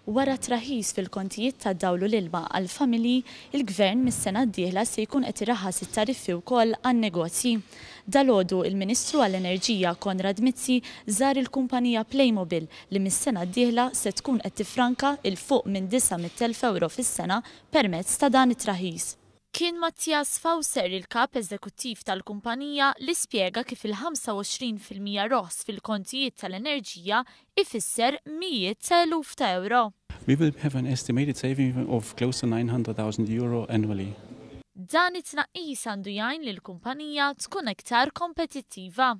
Wara traħis fil-kontijiet tad-dawl u l-ilma għall-familji, il-Gvern mis-sena d-dieħla se jkun qed iraħħas it-tariffi wkoll għan-negozji. Dalgħodu, il-Ministru għall-Enerġija Konrad Mizzi żar il-kumpanija Playmobil li mis-sena d-dieħla se tkun qed tiffranka 'il fuq minn €900,000 fis-sena permezz ta' dan it-traħis. Kien Matthias Fauser, il-Kap Eżekuttiv tal-kumpanija, li spjega kif il-25% roħs fil-kontijiet tal-enerġija ifisser mijiet ta' eluf ta' euro. We will have an estimated saving of close to €900,000 annually. Dan it-tnaqqis għandu jgħin lill-kumpanija tkun iktar kompetittiva.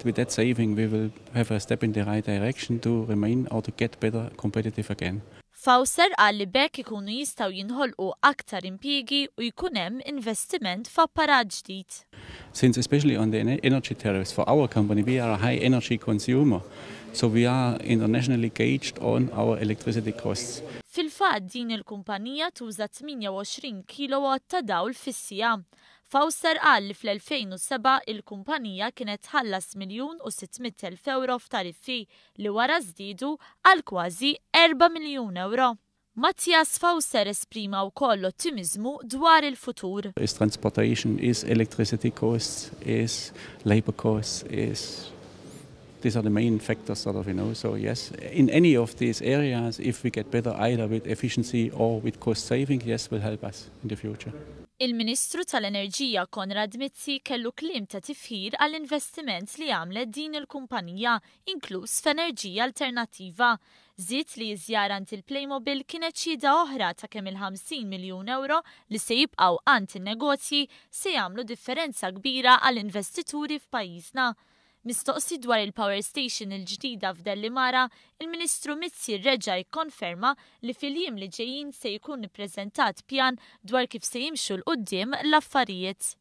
With that saving we will have a step in the right direction to remain or to get better competitive again. Fauser qal li b'hekk ikunu jistgħu jinħolqu aktar impjiegi u jkun hemm investiment f'apparat ġdid. Since especially on the energy tariffs for our company, we are a high energy consumer, so we are internationally gauged on our electricity costs. Fil-fatt din il-kumpanija tuża 28 kilowatt ta' dawl fis-siegħa. Fauser qal li fl-2007 il-kumpanija kienet tħallas €1,600,000 f'tariffi li wara żdiedu għal kważi €4 miljun. Matthias Fauser esprima wkoll ottimiżmu dwar il-futur. Is transportation, is electricity costs, is labor costs, is these are the main factors sort of. So yes, in any of these areas, if we get better either with efficiency or with cost saving, yes, will help us in the future. Il-Ministru tal-Enerġija Konrad Mizzi kellu kliem ta' tifħir għall-investiment li għamlet din il-kumpanija, inkluż f'enerġija alternattiva. Żied li żjara għand il-Playmobil kienet xhieda oħra ta' kemm il-50 miljun euro li se jibqgħu għand in-negozji se jagħmlu differenza kbira għall-investituri f'pajjiżna. Mistoqsi dwar il-Power Station il-ġdida f'Dellimara, il-Ministru Mizzi reġa' jikkonferma li fil-jiem li ġejjin se jkun ippreżentat pjan dwar kif se jimxu 'l quddiem l-affarijiet.